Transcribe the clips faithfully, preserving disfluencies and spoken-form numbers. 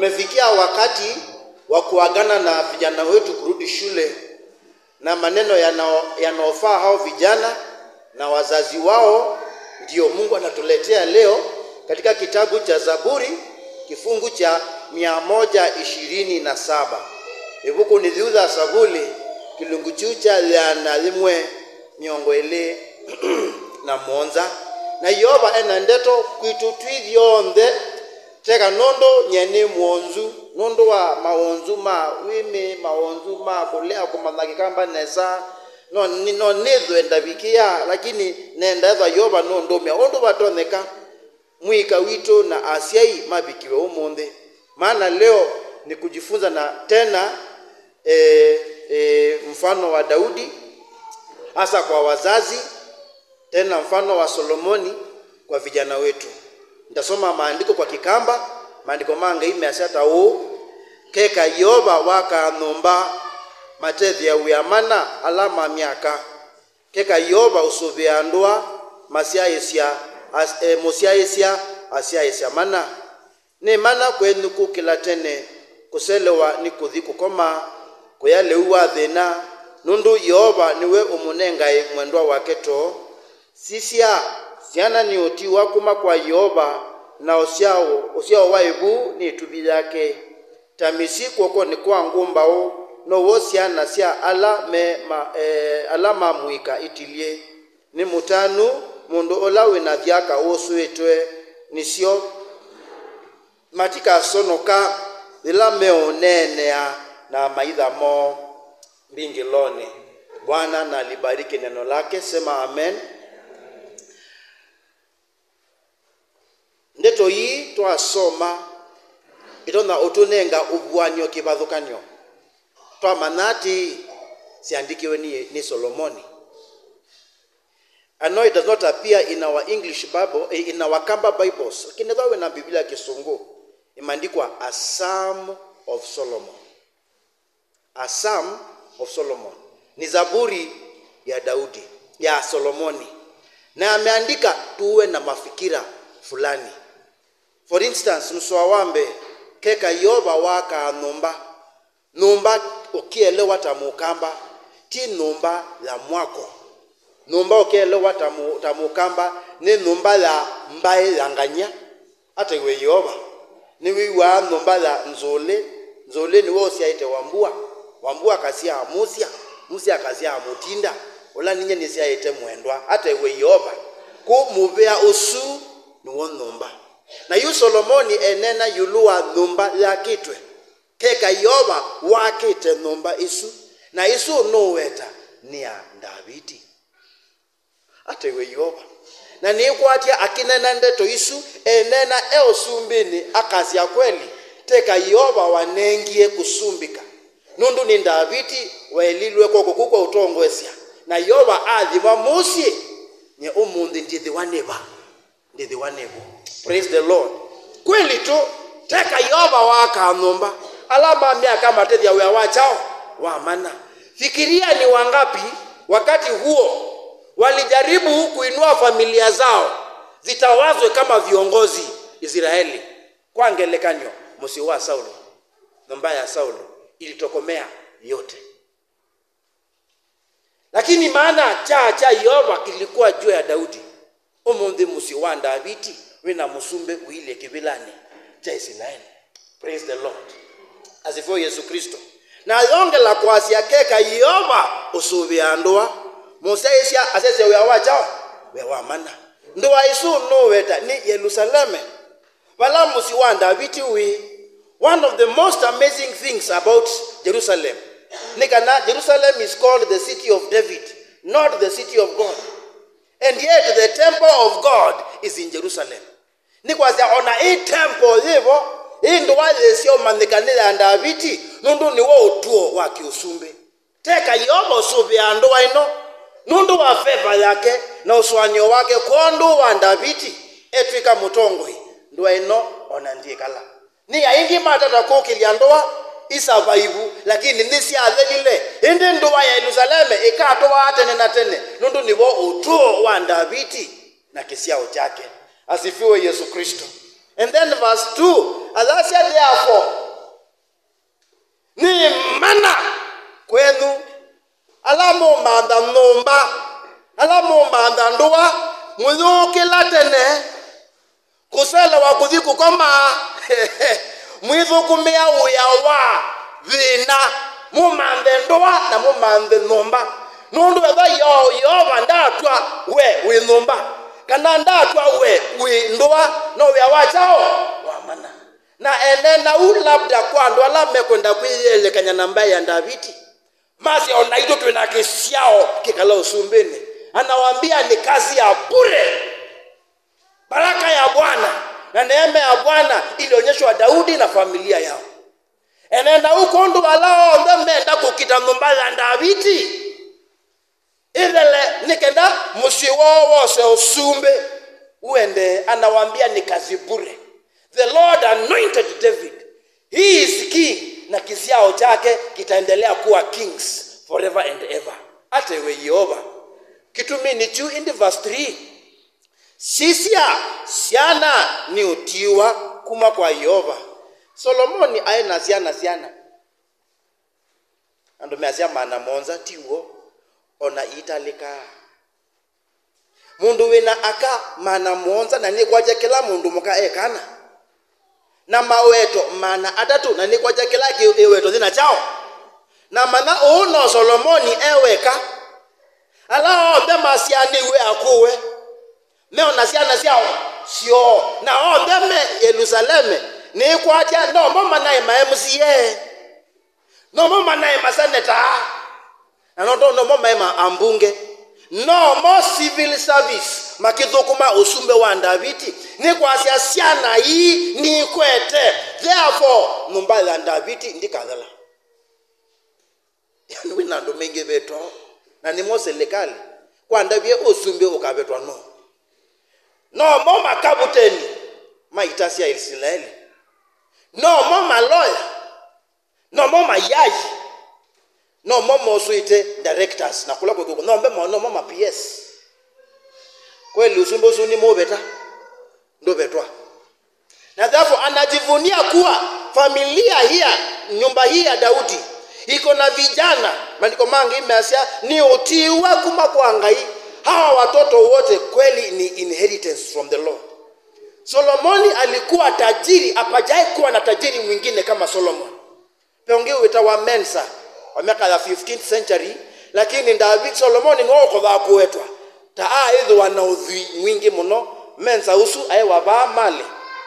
Umefikia wakati wa kuagana na vijana wetu kurudi shule na maneno yanao- yanaofaa hao vijana na wazazi wao, ndio Mungu anatuletea leo katika kitabu cha Zaburi, kifungu cha mia moja ishirini na saba. Ĩvukunĩ yĩu ya Savuli, kĩlungu kĩu kya ĩana yĩmwe mĩongo ĩlĩ na mũonza. Na Yeova ena ndeto kwitũ tw'ithyonthe. Teka nũndũ nyie nĩ mwonzu, nũndũ wa mawonzu ma wĩmĩ, mawonzu ma kũlea kũmanya Kĩkamba nesa, no, ni- no nĩthwe ndavikĩa, lakini nenda ethwa Yeova nũndũmĩa ũndũ vatonyeka. Mũika witũ na asyai mavikiwe ũmũnthĩ. Maana leo ni kujifunza na tena, eh, eh, mfano wa Daudi, hasa kwa wazazi, tena mfano wa Solomoni kwa vijana wetu. Nitasoma maandiko kwa Kikamba. Maandiko ma Ngai measya ta ũũ: Keka Yeova wakaa nyũmba, matethya wĩa mana ala mamyaka. Keka Yeova ũsũvĩaa ndũa, masyaĩĩsya as- e, mũsyaĩĩsya asyaĩĩsya mana. Nĩ mana kwĩnyukũkĩla tene, kũselewa nĩ kũthi kũkoma, kũya lĩu wa thĩna, nũndũ Yeova nĩwe ũmũnengae mwendwa wake too. Sisya, syana nĩ ũtiwa kuma kwa Yeova, na ũsyao, ũsyao wa ĩvu nĩ ĩtuvi yake. Ta mĩsyĩ kw'okonĩ kwa ngũmbaũ, now'o syana sya ala me ma, e, ala ma mũika itilyĩ. Nĩ mũtanu mũndũ ũla wĩ na thyaka ũsũĩtwe nĩsyo, matikasonoka yĩla meũneenea na amaitha moo mbingĩlonĩ. Bwana na alibariki neno lake, sema amen. Ndeto ii twasoma itonya ũtũnenga ũvuany'o kĩvathũkany'o. Twamanya atĩĩ, syandĩkiwe nĩ, nĩ Solomoni. I know it does not appear in our English Bible, eh, in our Kamba Bibles, lakini ethĩwa wĩ na Biblia ya Kĩsũngũ, imeandikwa a Psalm of Solomon. A Psalm of Solomon. Ni Zaburi ya Daudi, ya Solomoni. Na ameandika tuwe na mafikira fulani. For instance, mũsoa wa mbee, keka Yeova wakaa nyũmba. Nyũmba ũkĩelewa ta mũkamba, ti nyũmba ya mwako. Nyũmba ũkĩelewa ta mũ- ta mũkamba, nĩ nyũmba ya mbaĩ ya ngany'a. Ataiwe Yeova. Nĩwĩw'aa nyũmba ya nzũlĩ. Nzũlĩ nĩwe ũsyaĩte Wambua. Wambua akasyaa Mũsya. Mũsya akasyaa Mũtinda. Ũla ninyie nĩsyaĩte Mwendwa. Ataiwe Yeova. Kũ mũvea ũsu nĩw'o nyũmba. Na yu Solomoni eneena ĩũlũ wa nyũmba yakĩtwe. Keka Yeova wakĩte nyũmba ĩsu. Na ĩsu nũũweta nĩ ya Ndaviti. Ataiwe Yeova. Na nĩkwatya akĩneena ndeto isu, eneena e ũsumbĩnĩ, akasya, kweli, teka Yeova wanengie kũsumbĩka, nũndũ nĩ Ndaviti waĩlilwe kw'oko kũu kwa ũtongoesya, na Yeova aathima mũsyĩ, nye ũmũnthĩ ndyĩthĩwa nĩ va? Ndyĩthĩwa nĩ vo? Praise the Lord. Kweli tu, teka Yeova waakaa nyũmba, ala mamyaka matethya wĩa wa kyaũ? Wa mana. Fikiria ni wangapi wakati huo walijaribu kuinua familia zao zitawazwe kama viongozi Israeli. Kwa ngelekany'o, mũsyĩ wa Saulo, nyũmba ya Saulo ilitokomea yote. Lakini maana kyaa kya Yeova kilikuwa juu ya Daudi. Ũmũnthĩ mũsyĩ wa Ndaviti wĩ na mũsumbĩ ũilye kĩvĩlanĩ kya Isilaeli. Praise the Lord. Asifiwe Yesu Kristo. Na ayongela kwasya, keka Yeova ũsũvĩaa ndũa, mũsyaĩĩsya asyaĩĩsya wĩa wa kyaũ? Wĩa wa mana. Ndũa ĩsu nũũweta nĩ Yelusaleme, vala mũsyĩ wa Ndaviti wĩ. One of the most amazing things about Jerusalem nĩ kana Jerusalem is called the city of David, not the city of God. And yet the temple of God is in Jerusalem. Nĩ kwasya, o na ĩ temple yĩ vo, ĩ ndũa yĩsya ũmanyĩka nĩ ya Ndaviti, nũndũ nĩw'o ũtũo wa kĩũsumbĩ. Teka Yeova ũsũvĩaa ndũa ĩno nũndũ wa veva yake na ũsũanĩo wake kwondũ wa Ndaviti etw'ĩka mũtongoi. Ndũa ĩno o na ndyĩkala. Nĩ aingĩ matata kũkĩlya ndũa isavaivu, lakini nĩsyathelile. Ĩndĩ ndũa ya Yelusaleme ĩkatũaa tene na tene, nũndũ nĩvo ũtũo wa Ndaviti na kĩsyao kyake. Asifiwe Yesu Kristo. And then verse two, Athasya, therefore, nĩ mana kwenyu, ala mũmantha nyũmba, ala mũmantha ndũa, mũyũkĩla tene, kũselewa kũthi kũkoma, mwĩthũkũmĩa wĩa wa thĩna, mũmanthe ndũa na mũmanthe nyũmba. Nũndũ ethwa Yeo-, Yeova ndatw'a we wĩ nyũmba, kana ndatw'a we wĩ ndũa, no wĩa wa kyaũ? Wa mana. Na eneena ũu labda kwa andũ ala mekwenda kwĩyĩelekany'a na mbaĩ ya Ndaviti. Masya, "O naitũ twĩ na kĩsyao kĩkala ũsumbĩnĩ." Anawaambia ni kazi ya bure. Baraka ya Bwana na neema ya Bwana ilionyeshwa Daudi na familia yao. Eneena ũu kwondũ ala onthe menda kũkita nyũmba ya Ndaviti ĩthele, nĩ kenda mũsyĩ woo wose ũsumbĩ ũendee. Anawaambia ni kazi bure. The Lord anointed David. He is king, na kĩsyao kyake kitaendelea kuwa kings forever and ever. Atewe Yeova. Kĩtumi nĩ kyu ĩndĩ verse three. Sisya, syana nĩ ũtiĩwa kuma kwa Yeova. Solomoni aĩ na syana, syana. Andũ measya maana mũonza, ti w'o, o na iitalĩkaa. Mũndũ wĩ na aka maana mũonza, na nĩkwatya kĩla mũndũ mũka e kana, na maweto maana atatũ, na nĩkwatya kĩla kĩ ĩweto yĩ na kyaũ. Na manya ũũ, no Solomoni e weka. Ala onthe masyaanĩw'e akũwe, me o na syana syao syoo, na onthe me Yelusaleme, nĩkwatya nomo manaĩ ma M C A. Nomo manaĩ maseneta, na no, no, nomo maĩ ma ambunge. Nomo civil service makĩthũkũma ũsumbĩ wa Ndaviti. Nĩ kwasya syana ii nikwete, therefore nyũmba ya Ndaviti ndikathela. Yaani, wĩ na andũ maingĩvĩtwe, na nĩmo silikalĩ. Kwa ndavye ũsumbĩ ũkavetwa no? Nomo makavuteni ma ita sya Isilaeli. Nomo maloya. Nomo mayayi. Nomo mosũĩte directors na kũla kũthũkũ. Nombe mo-, nomo ma P S. Kweli ũsumbĩ ũsu nĩ mũveta? Ndũvetwa. Na therefore anajivunia kuwa familia hii, nyumba hii ya Daudi iko na vijana. Maandiko mangĩ measya, "Nĩ ũtiĩwa kuma kwa Ngai. Hawa watoto wote kweli ni inheritance from the Lord." Solomoni alikuwa tajiri, hapajawahi kuwa na tajiri mwingine kama Solomon. Ve ũngĩ wĩtawa Mensa, wa myaka ya fifteenth century, lakini Ndaviti, Solomoni nĩwe ũkothaa kũwetwa ta aĩthĩwa na ũthwii mwingĩ mũno. Mensa ũsu aĩ wa vaa malĩ,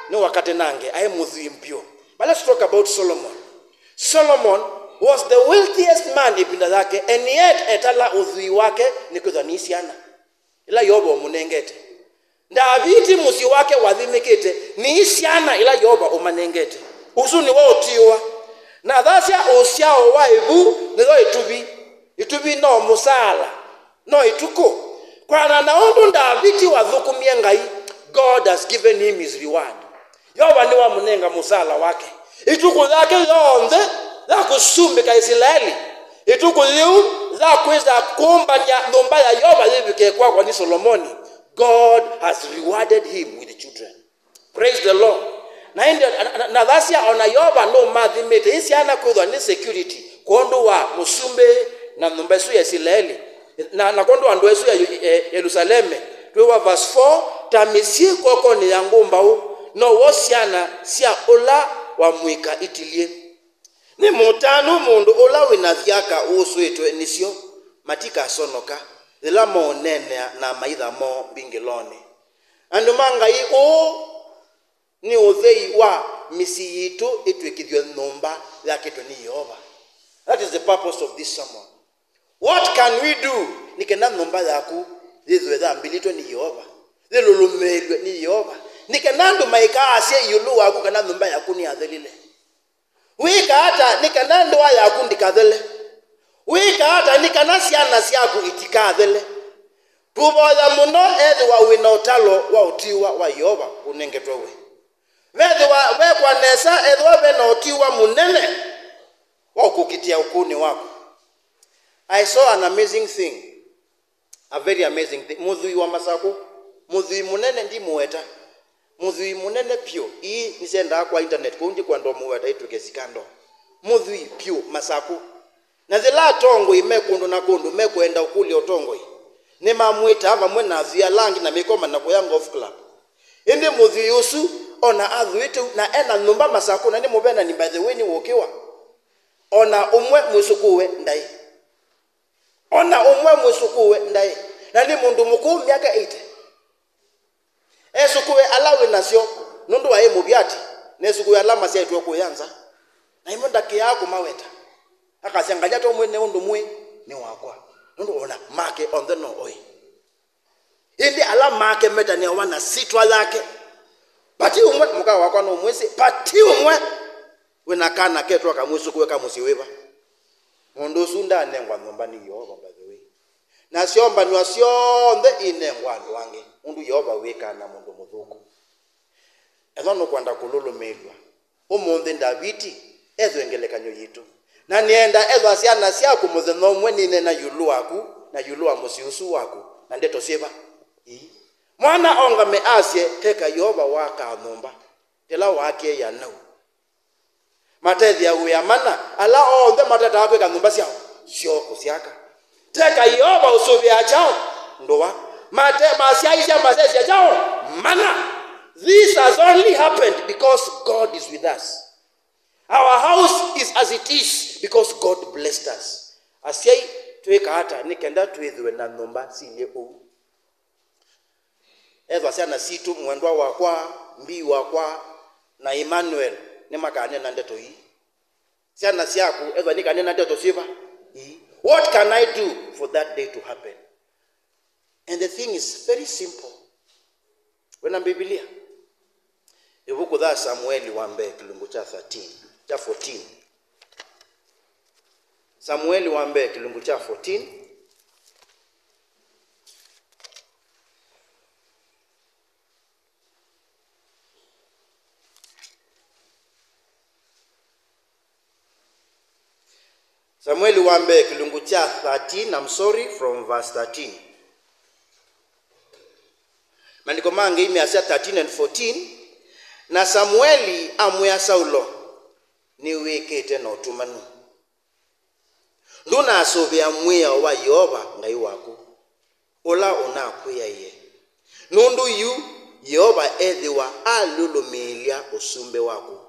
nĩ wa katĩ nange, aĩ mũthwii vyũ. But let's talk about Solomon. Solomon was the wealthiest man ĩvinda yake, and yet etala ũthwii wake nĩ kwĩthwa nĩ syana ila Yeova ũmũnengete. Ndaviti mũsyĩ wake wathimĩkĩte nĩ syana ila Yeova ũmanengete. Ũsu nĩw'o ũtiĩwa. Na thasya, ũsyao wa ĩvu nĩyo ĩtuvi. Ĩtuvi no mũsaala, no ĩtukũ. Kwana na ũndũ Ndaviti wathũkũmie Ngai, God has given him his reward. Yeova nĩwamũnenga mũsaala wake. Ĩtukũ yake yonthe ya kũsumbĩka Isilaeli, ĩtukũ yĩu ya kwĩsa kũmbany'a nyũmba ya Yeova yĩvike kwakwa nĩ Solomoni, God has rewarded him with children. Praise the Lord. Na ĩndĩ, na, na, na thasya, o na Yeova nũmathimĩte ĩ syana kwĩthwa nĩ security kwondũ wa mũsumbĩ na nyũmba ĩsu ya Isilaeli. Na, na kwondũ andũ asu ya Yu-, e, Yelusaleme, twĩwa verse four, "Ta mĩsyĩ kokonĩ ya ngũmbaũ, now'o syana sya ũla wa mũika itilyĩ." Nĩ mũtanu mũndũ ũla wĩ na thyaka ũsũĩtwe nĩsyo, matikasonoka yĩla meũneenea na amaitha moo mbingĩlonĩ. Andũ ma Ngai, ũũ nĩ ũthei wa mĩsyĩ yitũ ĩtw'ĩkĩthw'e nyũmba yakĩtwe nĩ Yeova. That is the purpose of this sermon. What can we do nĩ kenda nyũmba yaku yĩthwe yambĩlĩtwe nĩ Yeova, yĩlũlũmĩĩlw'e nĩ Yeova, nĩ kenda andũ maikaasye ĩũlũ waku kana nyũmba yaku nĩyathelile? Wĩka ata nĩ kana ndũa yaku ndĩkathele? Wĩka ata nĩ kana syana syaku itikathele? Tũvoya mũno ethĩwa wĩ na ũtalo wa ũtiĩwa wa Yeova ũnengetwe we. Vethĩwa vekwa nesa ethĩwa ve na ũtiĩwa mũnene wa kũkitĩa ũkũũnĩ waku. I saw an amazing thing, a very amazing thing. Mũthwii wa Masakũ, mũthwii mũnene, ndimũweta. Mũthwii mũnene vyũ, ii nĩsyendaa kwa internet, kũu ndikwenda ũmũweta itw'ĩke sikando. Mũthwii vyũ Masakũ. Na yĩla atongoi me kũndũ na kũndũ mekwenda ũkũlya ũtongoi, nĩmamwĩtaa vamwe na athwii ala angĩ na mĩkoma na kũya golf club. Ĩndĩ mũthwii ũsu, ona athwĩĩte ũu, na e na nyũmba Masakũ, na nĩ mũvenani, by the way, nĩ ũkĩwa. Ona ũmwe mwĩsũkũũe ndaĩ. Ona ũmwe mwĩsũkũũe ndaĩ. Na nĩ mũndũ mũkũũ, myaka eighty. Esũkũũe ala wĩ nasyo, nũndũ waĩ mũvyati, na esũkũũe ala masyaĩtwe kũya nza. Na ĩmwe ndakĩaa kũmaweta. Akasya, "Ngalya to mwene ũndũ mwĩ, nĩ wakwa." Nũndũ ona make onthe no oĩ. Ĩndĩ ala make metanĩawa na syĩtwa yake. Pati ũmwe, mũka wakwa no mwĩsĩ, pati ũmwe wĩ na kana ketwa kamwĩsũkũũe ka mũsyĩ wĩva? Mũndũ ũsu ndanengwa nyũmba nĩ Yeova, by the way. Na syombanwa syonthe inengwa andũ angĩ, nũndũ Yeova wĩkaa na mũndũ mũthũku. Ethwa nũkwenda kũlũlũmĩĩlw'a, ũmũnthĩ Ndaviti ethwe ngelekany'o yitũ. Na nĩenda ethwa syana syaku mũthenya ũmwe nineena ĩũlũ waku na ĩũlũ wa mũsyĩ ũsu waku na ndeto syĩva? Ii. Mwana aũngame asye, "Teka Yeova waakaa nyũmba, ĩla waakie ya nau." Matethya wĩa mana, ala onthe matetaa kwĩka nyũmba syao, syoo kũsyaka. Teka Yeova ũsũvĩaa kyaũ? Ndũa. Mate-, masyaisya masesya kyaũ? Mana. This has only happened because God is with us. Our house is as it is because God blessed us. Asyai, twĩka ata nĩ kenda twĩthĩwe na nyũmba silyĩ ũu? Ethwa syana sitũ, mwendwa wakwa, mbii wakwa, na Emmanuel nĩmakaneena ndeto ii. Syana syaku ethwa nikaneena ndeto syĩva? Ii. What can I do for that day to happen? And the thing is very simple. Wĩna Mbivilia? Ĩvuku ya Samueli wa mbee kĩlungu kya thirteen, kya fourteen. Samueli wa mbee kĩlungu kya fourteen. Samueli wa mbee kĩlungu kya thirteen, I'm sorry, from verse thirteen. Maandĩko mangĩ measya thirteen and fourteen, na Samueli amwĩa Saulo, "Nĩwĩkĩte na ũtumanu. Ndũnasũvĩa mwĩao wa Yeova Ngai waku, ũla ũnakwĩaĩe, nũndũ yu Yeova ethĩwa alũlũmĩĩlya ũsumbĩ waku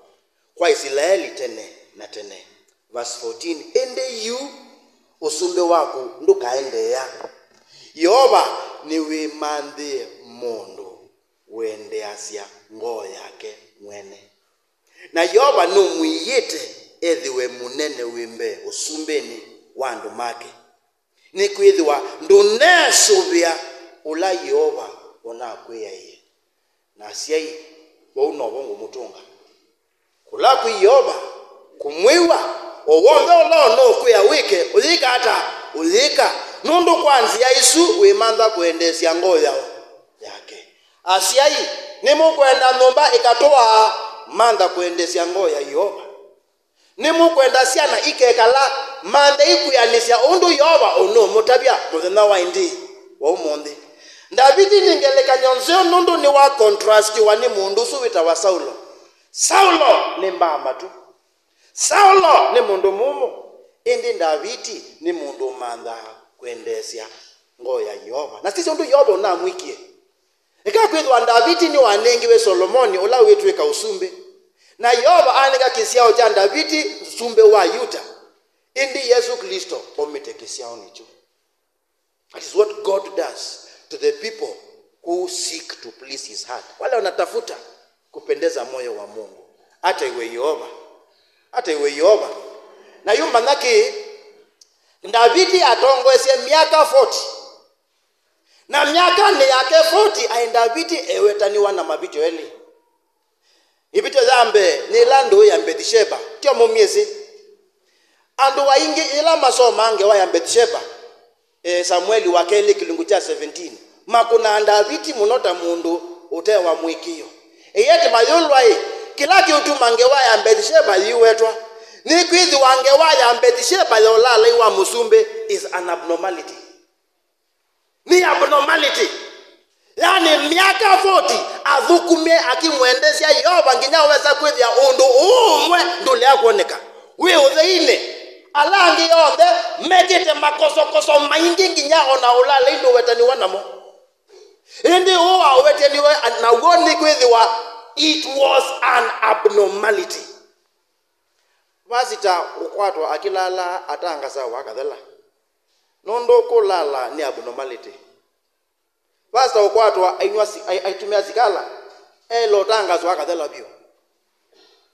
kwa Isilaeli tene na tene." Verse fourteen, "Ĩndĩ yu ũsumbĩ waku ndũkaendeea. Yeova nĩwĩmanthĩe mũndũ ũendeeasya ngoo yake mwene. Na Yeova nũmwĩĩte ethĩwe mũnene wĩ mbee ũsumbĩnĩ wa andũ make, nĩkwĩthĩwa ndũneesũvĩa ũla Yeova ũnakwĩaĩe." Na asyai, vau novo ngũmũtũnga. Kũla kwĩ Yeova, kũmwĩw'a, o w'onthe ũla ũnũkwĩa wĩke, ũyĩka ata? Ũyĩka, nũndũ kwa nzĩa ĩsu wĩmantha kũendeesya ngoo yao yake. Asyai, nĩmũkwenda nyũmba ĩkatũaa? Mantha kũendeesya ngoo ya Yeova. Nĩmũkwenda syana ikekala? Manthei kwĩanĩsya ũndũ Yeova ũnũũmũtavya mũthenya wa ĩndĩĩ wa ũmũnthĩ. Ndaviti nĩ ngelekany'o nzeo nũndũ nĩwa contrastiwa nĩ mũndũ ũsu wĩtawa Saulo. Saulo nĩ mbaa matũ. Saulo nĩ mũndũ mũmũ, ĩndĩ Ndaviti nĩ mũndũ ũmanthaa kwendeesya ngoo ya Yeova. Na sisya ũndũ Yeova ũnamwĩkie. Eka kwĩthĩwa Ndaviti nĩwanengiwe Solomoni ũla wĩtw'ĩka ũsumbĩ, na Yeova anenga kĩsyao kya Ndaviti ũsumbĩ wa Yuta, ĩndĩ Yesũ Klĩsto aumĩte kĩsyaonĩ kyu. That is what God does to the people who seek to please his heart. Wale wanatafuta kupendeza moyo wa Mungu. Ataiwe Yeova. Ataiwe Yeova. Na yu manya kĩĩ, Ndaviti atongoesye myaka forty. Na myakanĩ yake forty aĩ Ndaviti ewetaniwa na mavĩtyo elĩ. Ĩvĩtyo ya mbee nĩ ĩla ndũũ ya Mbethisheba, tyo mũmyĩsĩ? Andũ aingĩ yĩla masomaa ngewa ya Mbethisheba, e, Samueli wa kelĩ kĩlungu kya seventeen, makũnaa Ndaviti mũno ta mũndũ ũte wa mũĩkĩĩo. Ĩyeti mayũlwa-ĩ, kĩla kĩũtuma ngewa ya Mbethisheba yĩwetwa, nĩkwĩthĩwa ngewa ya Mbethisheba ya ũlaalai wa mũsumbĩ is an abnormality. Nĩ abnormality. Yaani, myaka forty athũkũmie akĩmwendesya Yeova nginya wesa kwĩthĩa ũndũ ũũ ũmwe ndũlea kwoneka wĩ ũtheinĩ. Ala angĩ onthe mekĩte makosokoso maingĩ nginya o na ũlalei ndũwetanĩwa namo. Ĩndĩ ũũ wawetanĩwe naw'o nĩ kwĩthĩwa it was an abnormality. Vasita ũkwatwa akĩlala atangasawa akathela, nũndũ kũlala nĩ abnormality. Pastor ũkwatwa ainyw'a si-, ai-, aitũmĩa sikala, ela ũtangaswa akathela vyũ.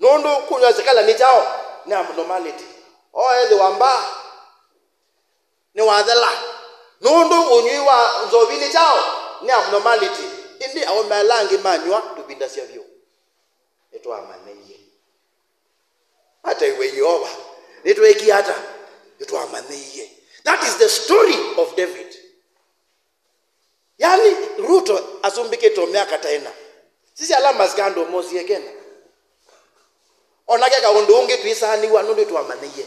Nũndũ kũnyw'a sikala nĩ kyaũ? Nĩ abnormality. O ethĩwa mbaa nĩwathela. Nũndũ ũnyw'i wa nzovi nĩ kyaũ? Nĩ abnormality. Ĩndĩ aũme ala angĩ manyw'a tũvindasya vyũ. Nĩtwamanyĩie. Ata iwe Yeova, nĩtweekie ata? Nĩtwamanyĩie. That is the story of David. Yaani, Ruto asumbĩkĩte o myaka ta ĩna. Sisi ala masikandũ mosie Kenya. Onake kaũndũ ũngĩ twisaanĩw'a nũndũ twamanyĩie.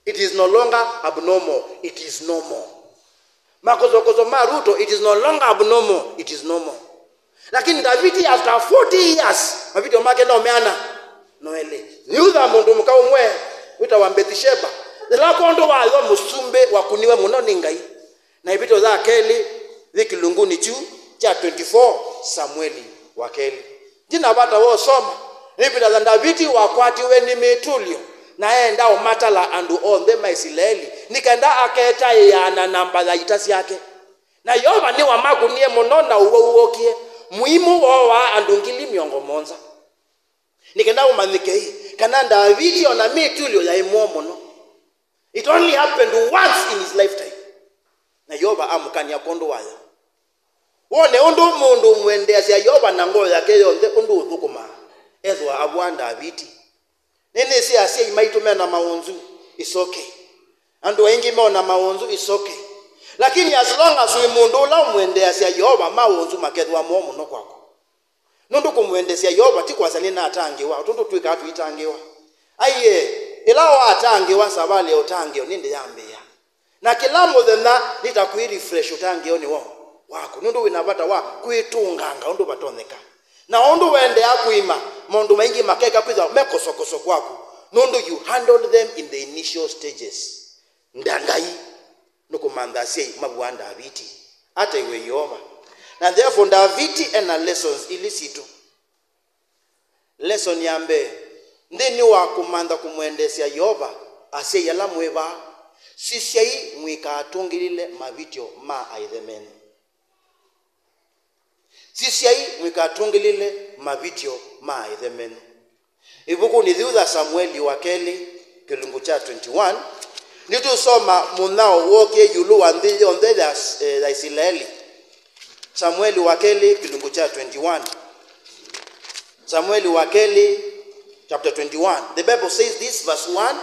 It is no longer abnormal, it is normal. Makosokoso ma Ruto, it is no longer abnormal, it is normal. Lakini Daviti, after forty years, mavityo make no meana? No elĩ. Yĩu tha mũndũ mũka ũmwe wĩtawa Mbethisheba, yĩla kwondũ wayo mũsumbĩ wakuniwe mũno nĩ Ngai. Na ĩvĩtyo ya kelĩ yĩ kĩlungunĩ kyu kya twenty-four Samueli wa kelĩ. Ndina vata wa ũsoma, nĩvĩtyo ya Ndaviti wakwatiwe nĩ mĩtũlyo, na eenda ũmatala andũ onthe ma Isilaeli, nĩ kenda aketaĩaa na namba ya ita syake. Na Yeova nĩwamakunie mũno na ũwau wookie, mũimũ wooaa andũ ngili mĩongo mũonza. Nĩ kenda ũmanyĩke ĩ, kana Ndaviti o na mĩtũlyo yaĩ moo mũno. It only happened once in his lifetime. Na Yeova amũkany'a kwondũ wayo. Wone ũndũ mũndũ ũmwendeasya Yeova na ngoo yake yonthe ũndũ ũthũkũmaa, ethĩwa avũaa Ndaviti. Nĩnĩsĩ asyai maitũ me na maũnzu, it's okay. Andũ aingĩ me na maũnzu, it's okay. Lakini as long as wĩ mũndũ ũla ũmwendeasya Yeova, maũnzu makethĩwa moo mũno kwaku. Nũndũ kũmwendesya Yeova ti kwasya nĩnatangĩĩwa, tondũ twĩkaa tũitangĩĩwa. Aiee, ĩla watangĩĩwa, savalĩ ya ũtangĩĩo nĩndĩ yambĩĩa. Na kĩla mũthenya nĩ ta kwĩ refresh ũtangĩĩonĩ wa, waku, nũndũ wĩ na vata wa kwĩtũnganga ũndũ vatonyeka. Na ũndũ ũendeea kũima, maũndũ maingĩ makeka kwĩthwa me kosokoso kwaku, nũndũ you handled them in the initial stages. Nda Ngai nũkũmantha asyai mavũaa Ndaviti. Ata iwe Yeova. Na therefore Ndaviti ena lessons ili sitũ. Lesson ya mbee, nthĩnĩ wa kũmantha kũmwendeesya Yeova, asyai ala mwĩ vaa, sisyai mũikatũngĩlĩle mavĩtyo ma aĩthe menyu. Sisyai mũikatũngĩlĩle mavĩtyo ma aĩthe menyu. Ĩvukunĩ yĩu ya Samueli wa kelĩ, kĩlungu kya twenty-one, nĩtũsoma mũnyao wookie ĩũlũ wa nthĩ yonthe ya, eh, ya Isilaeli. Samueli wa kelĩ, kĩlungu kya twenty-one. Samueli wa kelĩ, chapter twenty-one. The Bible says this, verse one,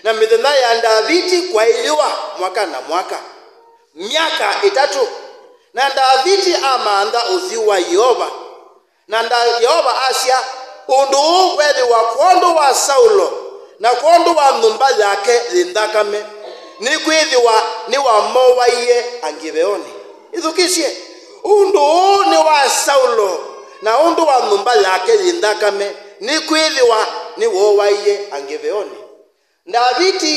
"Na mĩthenya ya Ndaviti kwaĩlĩwa mwaka na mwaka, myaka ĩtatũ, na Ndaviti amantha ũthyũ wa Yeova." Na nda Yeova asya, "Ũndũ ũũ weethĩwa kwondũ wa Saulo, na kwondũ wa nyũmba yake yĩ nthakame, nĩkwĩthĩwa nĩwamowaie angĩveonĩ." Ĩthukĩsye, ũndũ ũũ nĩ wa Saulo, na ũndũ wa nyũmba yake yĩ nthakame, nĩkwĩthĩwa nĩwowaie angĩveonĩ. Ndaviti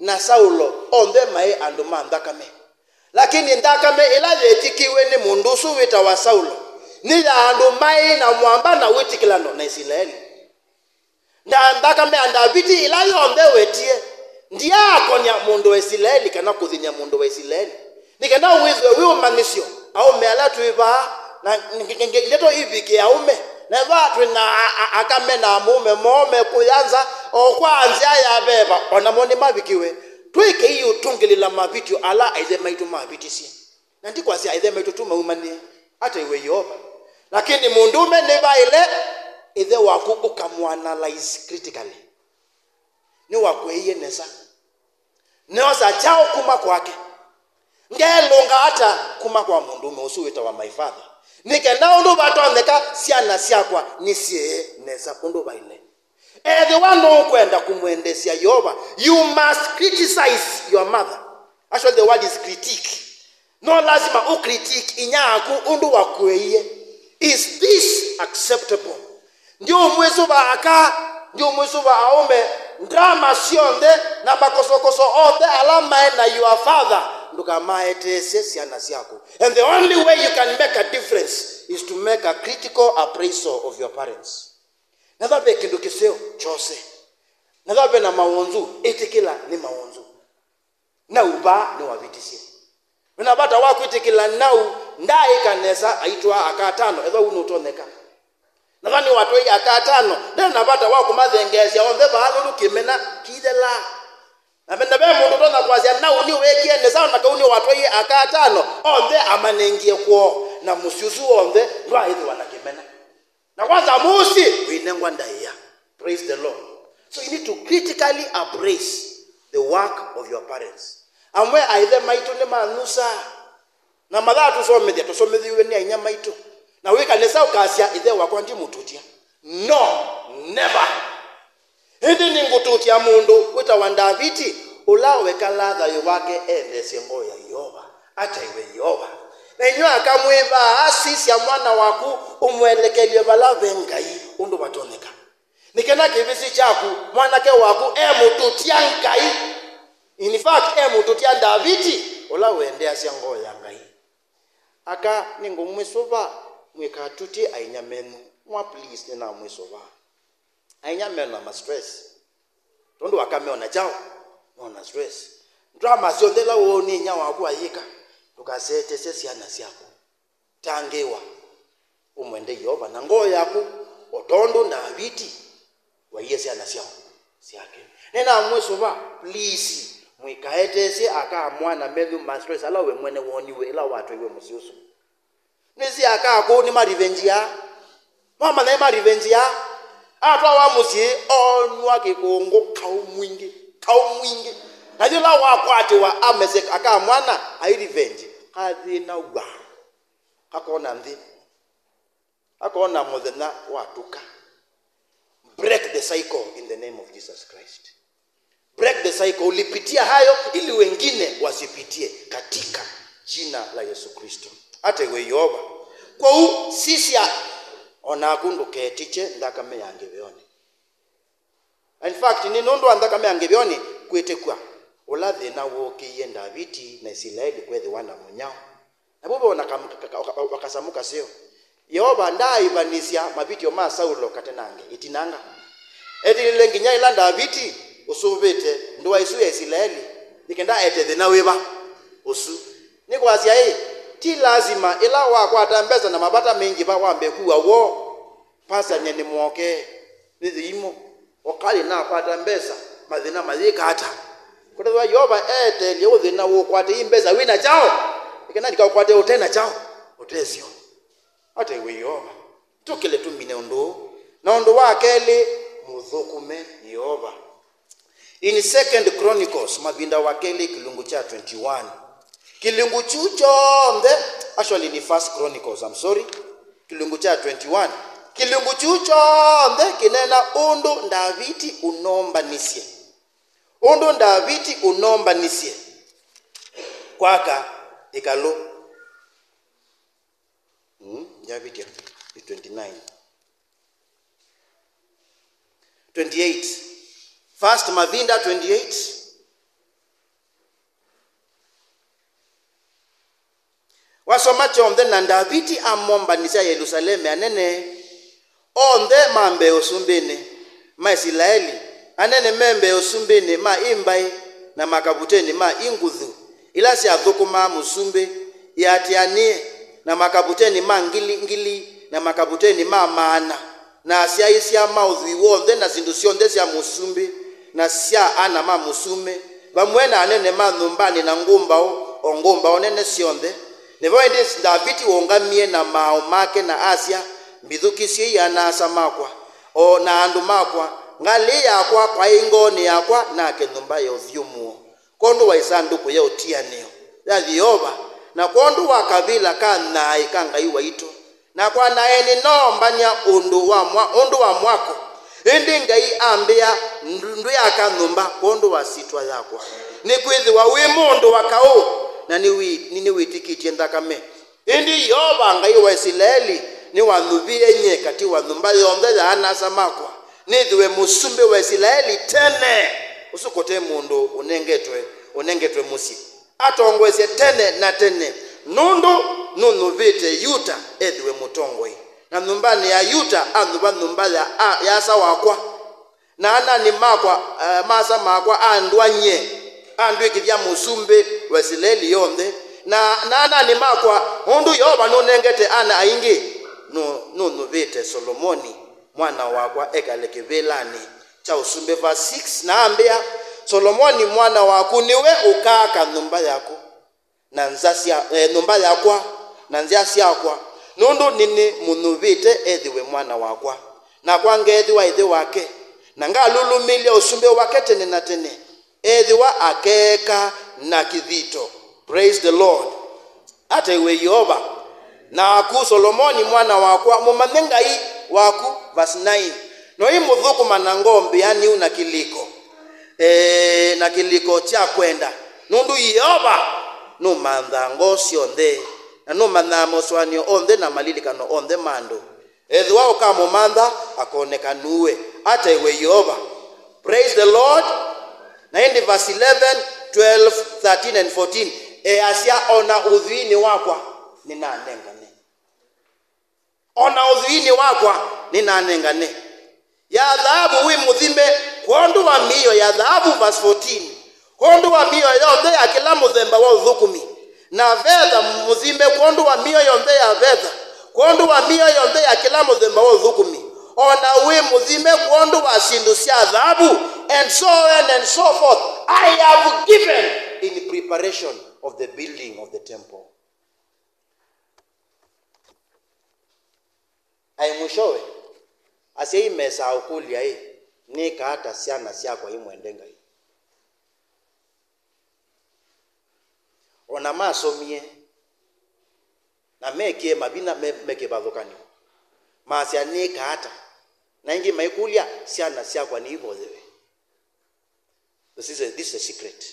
na Saulo onthe maĩ andũ ma nthakame. Lakini nthakame ĩla yĩtĩkĩw'e nĩ mũndũ ũsu wĩtawa Saulo nĩ ya andũ maĩ na mwamba na wĩtĩkĩlano na Isilaeli. Nda-, nthakame ya Ndaviti ĩla yonthe wetie, ndyaakony'a mũndũ wa Isilaeli kana kũthĩny'a mũndũ wa Isilaeli. Nĩ kenda wĩthwe wĩ ũmanyĩsyo, aũme ala twĩ vaa, na nge-, nge-, nge-, ndeto ivikĩe aũme. Na vaa twĩ na a-, a-, aka me na amũũme moo mekũya nza, o kwa nzĩa ya veva, o namo nĩmavikiwe. Twĩkei ũtũngĩlĩla mavĩtyo ala aĩthe maitũ mavĩtisye. Na ndikwasya aĩthe maitũ tu maumanĩe. Ata iwe Yeova. Lakini mũndũũme nĩvaĩle ĩthe waku ũkamũanalyze critically. Nĩwakũeie nesa? Nĩosa kyaũ kuma kwake? Ngeelũnga ata kuma kwa mũndũũme ũsu wĩtawa my father? Nĩ kenda ũndũ vatonyeka syana syakwa nĩsyĩe nesa ũndũ vaĩle. Ethĩwa nũkwenda kũmwendeesya Yeova, you must criticize your mother. Actually, the word is critique. No lasima ũ critique inyia waku ũndũ wakũeie. Is this acceptable? Ndiũmwĩsũva aka, ndiũmwĩsũva aũme, drama syonthe na makosokoso onthe ala maĩ na your father, ndũkamaeteesye syana syaku. And the only way you can make a difference is to make a critical appraisal of your parents. Nethwa ve kĩndũ kĩseo, kyose. Nethwa ve na mawonzu, ĩtĩkĩla nĩ mawonzu. Nau vaa nĩwavitisye. Wĩna vata wa kwĩtĩkĩla nau ndaaĩka nesa aitwaa aka atano, ethwa ũu nũtonyeka. Nethwa nĩwatwaie aka atano, nde na vata wa kũmathengeesya onthe vaa nũndũ kĩmena kĩithelaa. Na ve, na ve mũndũ ũtonya kwasya nau nĩweekie nesa, o na kau nĩwatwaie aka atano, onthe amanengie kwoo, na mũsyĩ ũsu w'onthe ndwaaĩthĩwa na kĩmena. Na kwanza mũsyĩ ũinengwa ndaĩa. Praise the Lord. So you need to critically appraise the work of your parents. Amwe aithe maitũ nĩmanyusaa. Na mathaa tũsomethya, tũsomethiwe nĩ ainya maitũ. Na wĩka nesa ũkasya, "Ĩthe wakwa ndimũtũtya." No, never. Ĩndĩ nĩngũtũtya mũndũ wĩtawa Ndaviti, ũla wekalaa thayũ wake endeesye ngoo ya Yeova, ataĩwe Yeova. Na inyw'ĩ aka mwĩ vaa, sisya mwana waku, ũmũelekelye vala ve Ngai ũndũ vatonyeka. Nĩ kana kĩvĩsĩ kyaku, mwanake waku emũtũtya Ngai. In fact, emũtũtya Ndaviti, ũla wendeeasya ngoo ya Ngai. Aka, nĩngũmwĩsũva, mwĩkatũtye ainya menyu. Mwa please, nĩnamwĩsũva. Ainya mena ma stress. Tondũ aka meona kyaũ? Meona stress. Drama syonthe ila woonie inyia waku ayĩka, ndũkaseetesye syana syaku. Tangĩĩwa, ũmwende Yeova na ngoo yaku, o tondũ Ndaviti waie syana syaũ? Syake. Nĩnamwĩsũva, please, mũikaeteesye aka mwana menyu ma stress ala we mwene wooniwe ĩla watwaiwe mũsyĩ ũsu. Nĩsĩ aka akũũ nĩmarivenjia. Mwamanya nĩmarivenjia. Atwawa mũsyĩ, onw'a kĩkũngũ, kaũ mwingĩ, kaũ mwingĩ. Na yĩla wakwatĩwa ameseka aka mwana, airivenji, kathĩna wa. Kakona nthĩ. Akona mũthenya watũka. Break the cycle in the name of Jesus Christ. Break the cycle. Ulipitia hayo ili wengine wasipitie katika jina la Yesu Kristo. Ataĩwe Yeova. Kwoou, sisya, o naku ndũketikye nthakame ya ngĩvĩonĩ. In fact, nĩ nũndũ wa nthakame ya ngĩvĩonĩ kwĩtĩkw'a, ũla thĩna wookĩie Ndaviti na Isilaeli kwĩthĩwa na mũnyao. Navo ve o na kam-, ka-, ka-, ka-, kasamũ kaseo. Yeova ndaaivanisya mavĩtyo ma Saulo katenange ĩtinanga. Etilile nginya ĩla Ndaviti ũsũvĩte ndũa ĩsu ya Isilaeli, nĩ kenda ete thĩna wĩva ũsu. Nĩ kwasya ĩ, ti lasima ĩla wakwata mbesa na mavata maingĩva wambe kua woo. Pastor, nyie nĩmwokee. Nĩ thimo. O kalĩ nakwata mbesa, mathĩna mayĩka ata? Kũtethwa Yeova eteelye ũthĩna ũkwate ii mbesa wĩ na kyaũ? Nĩ kana ndikaũkwate ũte na kyaũ? Ũtesyo. Ataĩwe Yeova. Tũkĩle tũmine ũndũ ũũ. Na ũndũ wa kelĩ, mũthũkũme Yeova. In Second Chronicles, Mavinda wa Kelĩ, kĩlungu kya twenty-one. Kĩlungu kyu kyonthe, actually, ni First Chronicles, I'm sorry. Kĩlungu kya twenty-one. Kĩlungu kyu kyonthe kĩneena ũndũ Ndaviti ũnombanisye. Ũndũ Ndaviti ũnombanisye kwaka ĩkalũ. Mm, Ndaviti, twenty-nine. Twenty-eight. First Mavinda twenty-eight. Wasoma kyonthe, na Ndaviti amombanisya Yelusaleme anene onthe ma mbee ũsumbĩnĩ ma Isilaeli, anene me mbee ũsumbĩnĩ ma ĩ mbaĩ, na makavuteni ma ĩ nguthu ila syathũkũmaa mũsumbĩ iatĩanĩe, na makavuteni ma ngili ngili, na makavuteni ma maana, na asyaĩĩsya ma ũthwii w'onthe, na syĩndũ syonthe sya mũsumbĩ, na sya ana ma mũsumbĩ, vamwe na anene ma nyũmbanĩ, na ngũmbaũ, o ngũmbaũ nene syonthe. Nĩvo ĩndĩ Ndaviti waũngamie na maaũ make, na asya, "Mbithũkĩsyei, ana-a-asa makwa, o na andũ makwa, ngalĩ yakwa kwaĩ ngoonĩ yakwa, nake nyũmba ya ũthyũmũo, kwondũ wa ĩsandũkũ ya ũtianĩo ya Yeova, na kwondũ wa kavĩla ka thayũ ka Ngai waitũ. Nakwa naĩ nĩnoombany'a ũndũ wa mwa-, ũndũ wa mwako, ĩndĩ Ngai ambĩa, 'Ndũ-, ndwĩaka nyũmba kwondũ wa syĩtwa yakwa, nĩkwĩthĩwa wĩ mũndũ wa kaũ, na nĩwĩ-, nĩnĩwĩtĩkĩtye nthakame. Ĩndĩ Yeova Ngai wa Isilaeli nĩwanũvie nyie katĩ wa nyũmba yonthe ya ana-a-asa makwa, nĩthĩwe mũsumbĩ wa Isilaeli tene, ũsu kũte mũndũ ũnengetwe, ũnengetwe mũsyĩ, atongoesye tene na tene, nũndũ nũnyũvĩte Yuta ethĩwe mũtongoi, na nyũmbanĩ ya Yuta anyũva nyũmba ya, a, ya asa wakwa. Na ananĩ makwa, eh, ma asa makwa andw'a nyie, andw'ĩkĩthya mũsumbĩ wa Isilaeli yonthe. Na, na ananĩ makwa, ũndũ Yeova nũnengete ana aingĩ, nũ-, nũnyũvĩte Solomoni mwana wakwa ekale kĩvĩlanĩ kya ũsumbĩ. Verse six, na ambĩa, Solomoni mwana waku nĩwe ũkaaka nyũmba yaku na nza sya, eh, nyũmba yakwa na nzĩa syakwa, nũndũ nĩnĩmũnyũvĩte ethĩwe mwana wakwa, nakwa ngeethĩwa ĩthe wake, na ngalũlũmĩĩlya ũsumbĩ wake tene na tene, ethĩwa akeeka na kĩthito. Praise the Lord. Ataĩwe Yeova. Naku Solomoni mwana wakwa, mũmanye Ngai waku. Verse nine, noimũthũkũma na ngoo mbĩanĩu na kĩlĩko, e, na kĩlĩko kya kwenda, nũndũ Yeova nũmanthaa ngoo syonthe, na nũmanyaa mosũanĩo onthe na malilikano onthe ma andũ. Ethĩwa ũkamũmantha, akoneka nue. Ataĩwe Yeova. Praise the Lord. Na ĩndĩ verse eleven, twelve, thirteen and fourteen, easya, o na ũthwii-inĩ wakwa nĩnanengane. O na ũthwii-inĩ wakwa nĩnanengane. Ya thaavu wĩ mũthime kwondũ wa mĩio ya thaavu. Verse fourteen, kwondũ wa mĩio yonthe ya kĩla mũthemba wa ũthũkũmi, na vetha mũthime kwondũ wa mĩio yonthe ya vetha, kwondũ wa mĩio yonthe ya kĩla mũthemba wa ũthũkũmi, o na wĩ mũthime kwondũ wa syĩndũ sya thaavu, and so on and so forth, I have given in preparation of the building of the temple. Aĩ mũsyowe, asyai mesaa ũkũlya-ĩ, nĩĩka ata syana syakwa imwende Ngai? O na masomie na mekĩe mavinya me, me kĩvathũkany'o, maasya, nĩĩka ata? Na ĩngĩ maikũlya, syana syakwa nĩivoyewe? This is a, this is a secret.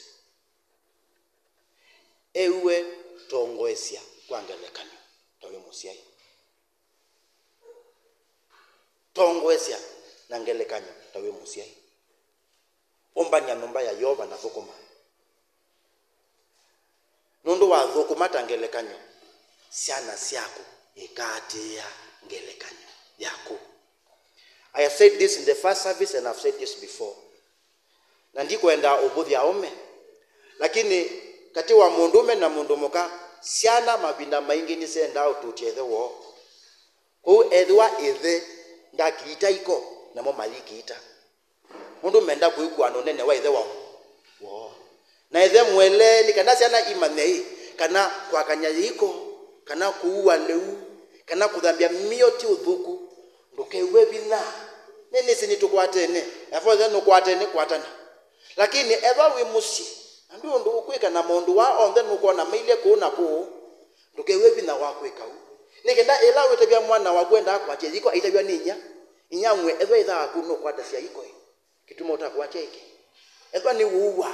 Ew'e, tongoesya kwa ngelekany'o ta wĩ mũsyai. Tongoesya na ngelekany'o ta wĩ mũsyai. Ũmbany'a nyũmba ya Yeova na thũkũma. Nũndũ wathũkũma ta ngelekany'o, syana syaku ikaatĩĩa ngelekany'o yaku. I have said this in the first service and I've said this before. Na ndikwenda ũvũthya aũme, lakini katĩ wa mũndũũme na mũndũ mũka, syana mavinda maingĩ nĩsyendaa ũtũtya ĩthe woo. Kwoou ethĩwa ĩthe ndakiita iko, namo mayikiita. Nũndũ menda kwĩkũa na ũnene wa ĩthe wao woo. Na ĩthe mũelee nĩ kana syana imanye ĩ, kana kwakany'a yĩiko, kana kũua lĩu, kana kũthambya mĩio ti ũthũku. Ndũkew'e vinya. Nĩnĩsĩ nĩtũkwatene. Ethĩwa ĩthe nũkwatene, kwatana. Lakini ethĩwa wĩ mũsyĩ, na ndwĩ ũndũ ũkwĩka na maũndũ aa onthe nũkwona mailye kũũ na kũũ, ndũkew'e vinya wa kwĩka ũu. Nĩ kenda ĩla wĩtavya mwana waku endaa kwatya yĩiko aitavw'a nĩ inyia, inyia amwĩe, ethĩwa ĩtha waku nũkwatasya yĩiko-ĩ, kĩtuma ũtakwatya ĩkĩ? Ethĩwa nĩwũua,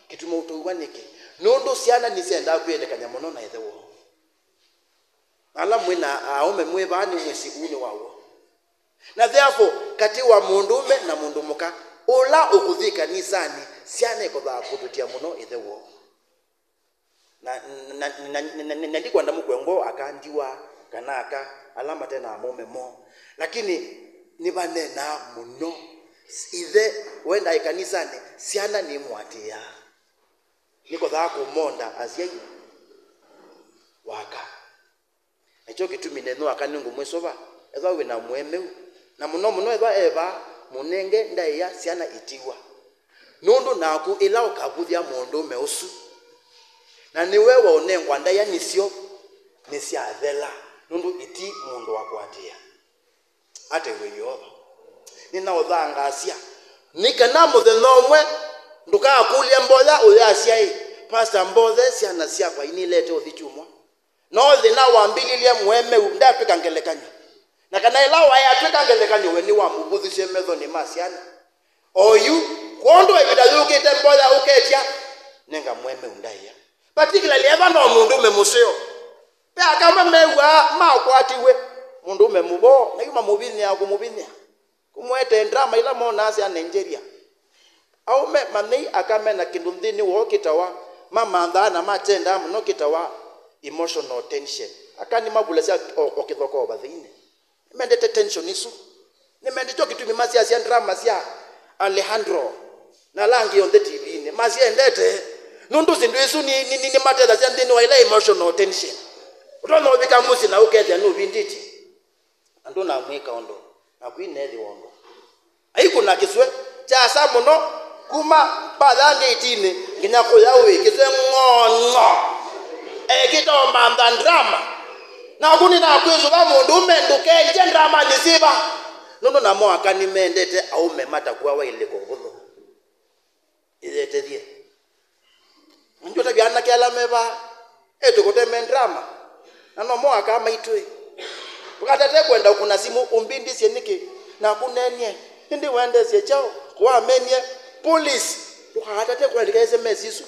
kĩtuma ũtũua nĩkĩ? Nũndũ syana nĩsyendaa kwĩelekany'a mũno na ĩthe woo. Na ala mwĩ na aũme mwĩ vaa nĩmwĩsĩ ũu nĩ wa w'o. Na therefore, katĩ wa mũndũũme na mũndũ mũka, ũla ũkũthi kanisanĩ, syana ikothaa kũtũtya mũno ĩthe woo. Na, na, na ndikwenda mũkwe ngoo aka ndiwa kana aka ala mate na aũme moo. Lakini nĩvaneenaa mũno. Ĩthe wenda ĩkanisanĩ, syana nĩmũatĩĩaa. Nĩkothaa kũmonda asyai waka. Nakyo kĩtumi nenyu aka nĩngũmwĩsũva, ethĩwa wĩ na mũemeu, na mũno mũno ethĩwa e vaa, mũnenge ndaĩa syana itiwa. Nũndũ naku ĩla ũkavũthya mũndũũme ũsu, na nĩwe waũnengwa ndaĩa, nĩsyo nĩsyathela, nũndũ iti mũndũ wa kũatĩĩa. Ataĩwe Yeova. Nĩnaũthangaasya nĩ kana mũthenya ũmwe ndũkakũlye mboya ũyasya-ĩ, Pastor, mbothe syana syakwa inilete ũthi kyumwa. No thĩna wambĩlĩlye mũemeu ndatw'ĩka ngelekany'o. Na kana ĩla waĩ atw'ĩka ngelekany'o, we nĩwamũvũthisye methonĩ ma syana. Oyu, kwondũ ĩvinda yũkĩte mboya ũketya, nenga mũemeu ndaĩa. Particularly eva no mũndũũme mũseo. Ve aka amwe mew'aa makwatiw'e mũndũũme mũvoo, na yu mamũvinyĩaa, kũmũvinyĩa, kũmũetee drama ila monaa sya Nigeria. Aũme, manyĩai, aka me na kĩndũ nthĩnĩ woo kĩtawa, mamanthaa na makyendaa mũno kĩtawa emotional tension. Aka nĩmavulĩsya o, o kĩthokoo vatheinĩ. Nĩmendete tension isu. Nĩmendete kyo kĩtumi masyasya drama sya Alejandro na ala angĩ onthe T V-inĩ. Masyendete. Nũndũ syĩndũ isu nĩ, nĩ, nĩ, nĩmatethasya nthĩnĩ wa ila emotional tension. Ũtonya ũvika mũsyĩ na ũkethĩa nũvindĩtye. Na ndũnamwĩka ũndũ. Naku inethĩwa ũndũ. Aikũna kĩswe kyasa mũno, kuma mbatha ngeitinĩ nginya kũya ũĩ, kĩswe ng'ong'o. Ekĩta ũmantha drama. Naku nĩnakwĩsũva mũndũũme ndũkenje dramanĩ syĩva. Nũndũ namo aka nĩmendete aũme matakuawa ilĩko ũvũthũ. Ĩyetethye. Nĩngĩ ũtavya anake ala me vaa, ĩtũkũteme drama, na no mo aka maitũ ĩ. Ndũkatate kwenda ũkũna simũ ũmbindisye nĩkĩ, naku nenie, ĩndĩ wendesye kyaũ, kũwamenie, police, ndũkatate kũandĩka S M S isu.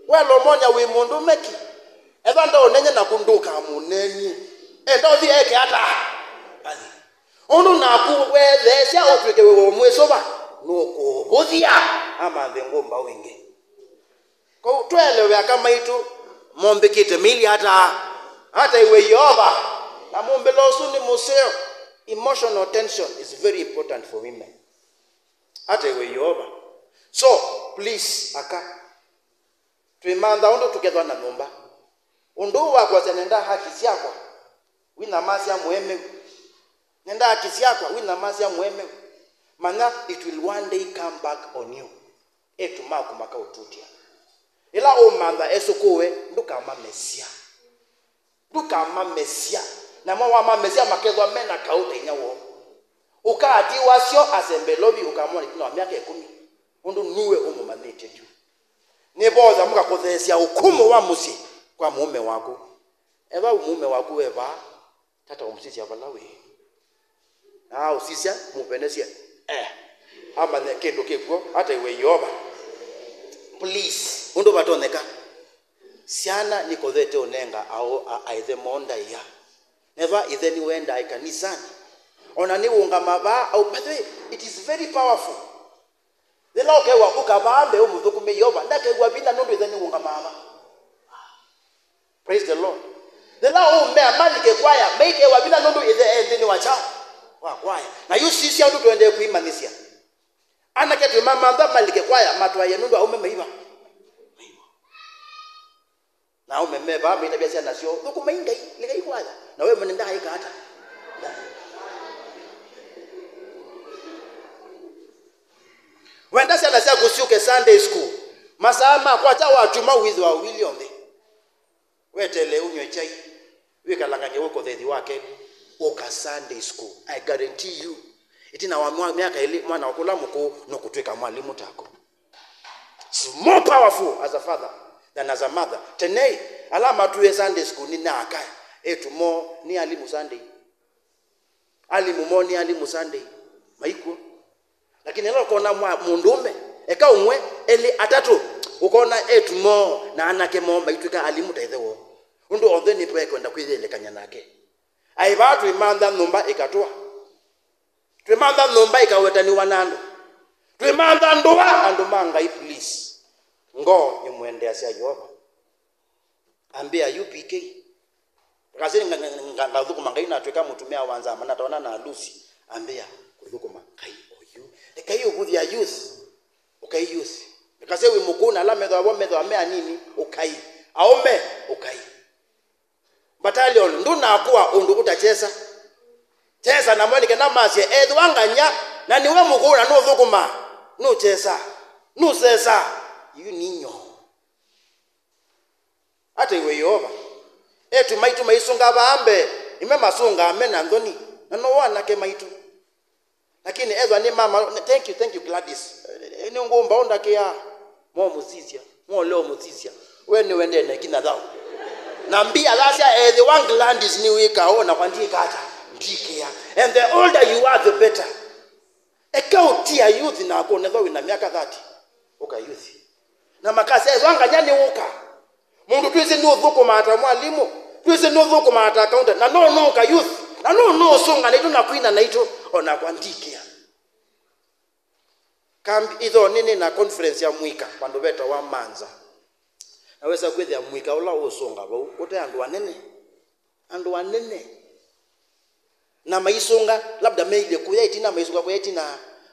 Wela ũmony'a wĩ mũndũũme ki, ethwa ndaũnenye naku ndũkamũnenie. Enda ũthi eke ata? Athi. Ũndũ naku weetheesya ũtw'ĩke wĩ wa ũmwĩsũva, nũkũũvũthya amanthe ngũmbaũ ĩngĩ. Kwoou tũelewe aka maitũ mombĩkĩte mĩili ata, ataiwe Yeova, na mũmbĩlo ũsu nĩ mũseo. Emotional tension is very important for women. Ataiwe Yeova. So, please, aka, twĩmantha ũndũ tũkethwa na nyũmba. Ũndũ ũũ wa kwasya nenda haki syakwa, wĩnyamasya mũemeu. Nenda haki syakwa, wĩnyamasya mũemeu. Manya, it will one day come back on you. Eĩtu maku makaũtutya. Ĩla ũmantha esũkũũe, ndũkamamesya. Ndũkamamesya. Namo wamamesya makethwa me na kaũ ta inyia woo. Ũkaatiwa syo asembee lovi ũkamwona ĩtina wa myaka ĩkũmi. Ũndũ nue ũmũmanyĩtye yu. Nĩvoya mũkakũtheesya ũkũmũ wa mũsyĩ kwa mũũme waku. Ethwa mũũme waku e vaa, tata ũmũsisya vala wĩ. Na aũsisya, mũvenesye. Eh, amanye kĩndũ kĩkw'o, ataiwe Yeova. Please, ũndũ vatonyeka. Syana nikothete ũnenga aũ a, aĩthe moo ndaĩa. Nethwa ĩthe nĩwendaa ĩkanisanĩ. Ona nĩwũngama vaa, au, by the way, it is very powerful. Yĩla ũkew'a ũka vaa mbee ũmũthũkũme Yeova, ndakew'a vinya nũndũ ĩthe nĩwũngamaa vaa. Praise the Lord. Yĩla ũũmea malike kwaya, maikew'a vinya nũndũ ĩthe e nthĩnĩ wa kyaũ? Wa kwaya. Na yu sisya ũndũ tũendee kwĩmanyĩsya. Anake twĩmamantha malike kwaya, matwaĩe nũndũ aũme maiva. Na aũme me vaa maitavya syana syoo, "Thũkũmai Ngai, lekai kwaya." Na we mwene ndaaĩka ata? Wenda syana syaku syũke Sunday school, masaa ma kwakya watuma wĩthĩwa ũilyĩ onthe. Weteele ũnyw'e kyai, wĩkalangany'e wĩkũthethi wa kelĩ, ũka Sunday school. I guarantee you, ĩtina wa mwa-, myaka ĩlĩ, mwana waku ũla mũkũũ nũkũtw'ĩka mwalimũ taku. It's more powerful as a father than as a mother. Tene, ala matwĩe Sunday school nĩ na aka, eĩtu moo nĩ alimũ Sunday. Alimũ moo nĩ alimũ Sunday. Maikw'o. Lakini ĩla ũkona mwa-, mũndũũme, eka ũmwe, elĩ, atatũ, ũkona eĩtu moo na anake moo maitw'ĩka alimũ ta ĩthe woo. Ũndũ onthe nĩmekwenda kwĩyĩlĩkany'a nake. Aĩ vaa twĩmantha nyũmba ĩkatũa. Twĩmantha nyũmba ĩkawetanĩwa na andũ. Twĩmantha ndũa andũ ma Ngai, please. Ngoo ĩmwendeasya Yeova. Ambĩa yu P K. Ndakasye nga-, nga-, nga-, ngathũkũma Ngai natw'ĩka mũtumĩa wa nzama, nataona na alusi. Ambĩa kũthũkũma Ngai oyu. Ekai ũvũthya youth. Ũkai youth. Ndakasye wĩ mũkũũ na ala methĩwa vo methĩwa me anini. Ũkai. Aũme, ũkai. Battalion, ndũnakũa ũndũ ũtakyesa. Kyesa namo nĩ kana masye, ethĩwa ngany'a, na nĩwe mũkũũ na nũthũkũma, nũkyesa, nũsesa, yu ninyo. Ataiwe Yeova. Eĩtu maitũ maisũnga vaa mbee, nĩme masũngaa me na nthoni, na no anake maitũ. Lakini ethwa nĩ mama, thank you, thank you Gladys. Eh, nĩ ngũmba ũndakĩa. Mo mũsisya, mo leo mũsisya. We nĩ wendene kinya thau. Na mbia thasya ethĩwa Gladys nĩ wĩka o na kwa ndika ata, ndikĩa. And the older you are, the better. Eka ũtia youth na kũnethwa wĩna myaka thirty. Ũka youth. Na makasya ethwa nganya nĩ ũka. Mũndũ twĩsĩ nũũthũkũmaa ta mwalimũ, twĩsĩ nũũthũkũmaa ta accountant, na nũnũũka youth, na nũnũũsũnga naitũ na kwina naitũ, o nakwa ndikĩa. Kambi ithoo nĩnĩ na conference ya mũika vandũ vetawa Manza. Na wesa kwĩthĩa mũika ũla ũũsũnga vau ũte andũ anene. Andũ anene. Na maisũnga, labda meilye kũya ĩtina, maisũnga kũya ĩtina,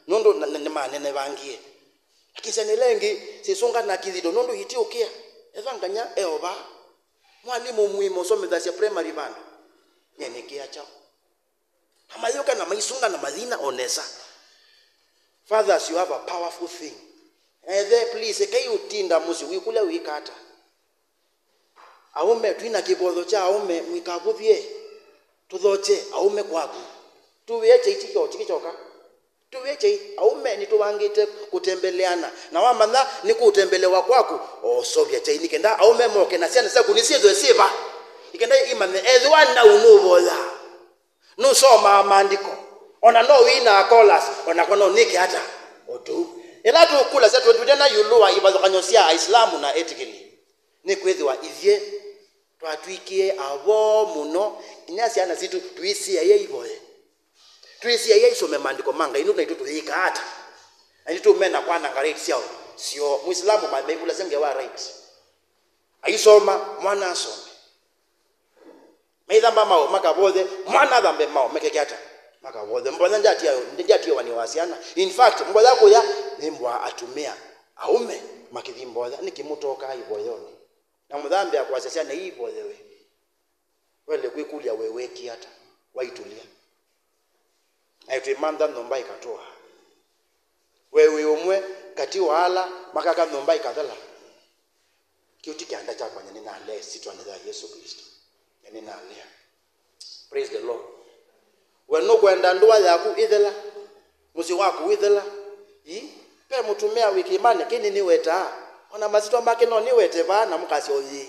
nũndũ na- na- nĩmanenevangie. Lakini syana ila ingĩ syĩsũnga na kĩthito, nũndũ itiũkĩa. Evanganya eova. Mwalimũ mũima ũsomethasya primary vandũ. Nyenĩkĩa kyaũ? Na mayũka na maisunga na mathina o nesa. Fathers, you have a powerful thing. Ethe, please, ekai ũtinda mũsyĩ wĩkũlya wĩka ata. Aũme, twina kĩvotho kya aũme, mũikavũthye. Tũthokye aũme kwaku. Tũvĩe kyai ti kyo tikĩkyoka. Tũvĩe kyai, aũme nĩtũvangĩte kũtembeleana. Na wamanya nĩ kũtembelewa kwaku, osovya kyai nĩ kenda aũme moke na syana syaku nĩsyĩthwe syĩva. Nĩ kenda imanye ethĩwa nau nũvoya. Nũsomaa maandĩko. Ona no wĩinaa chorus, onakwa no nĩke ata? O tũu. Ĩla tũkũlasya twendiw'e na ĩũlũ wa ivathũkany'o sya Aisilamu na etĩkĩli, nĩkwĩthĩwa ithyĩ twatw'ĩkie avoo mũno, nginya syana sitũ tũisiaĩe ivoye. Tũisiaĩe isome maandĩko ma Ngai, nũndũ naitũ tũyĩkaa ata? Na nĩtũmena kwananga right syao. Syo, Mũisilamu ma- maikũlasya ngewa right. Aisoma, mwana asome. Maithamba mao makavothe, mwana athambe mao mekeke ata? Makavothe. Mboya ndyatia- ndyatiawa nĩ wa syana. In fact, mboya kũya nĩmbwaa atumĩa aũme makĩthi mboya, nĩkĩ mũtokaa ivoyonĩ? Na mũthambĩa kwasya syana ii ivoyewe. Wele kwĩkũlya we weekie ata? Waitũlya. Naĩ twĩmantha nyũmba ĩkatũa. We wĩ ũmwe katĩ wa ala makaka nyũmba ĩkathela. Kĩu ti kĩanda kyakwa, nyie nĩnalea ĩsyĩtwanĩ ya Yesũ Klĩsto. Nyie nĩnalea. Praise the Lord. We nũkwenda ndũa yaku ĩthela? Mũsyĩ waku wĩthela? Ii, ve mũtumĩa wĩ kĩĩmanĩ kĩĩ nĩnĩwetaa. Ona masyĩtwa make no nĩwete vaa na mũkasya ũyĩ.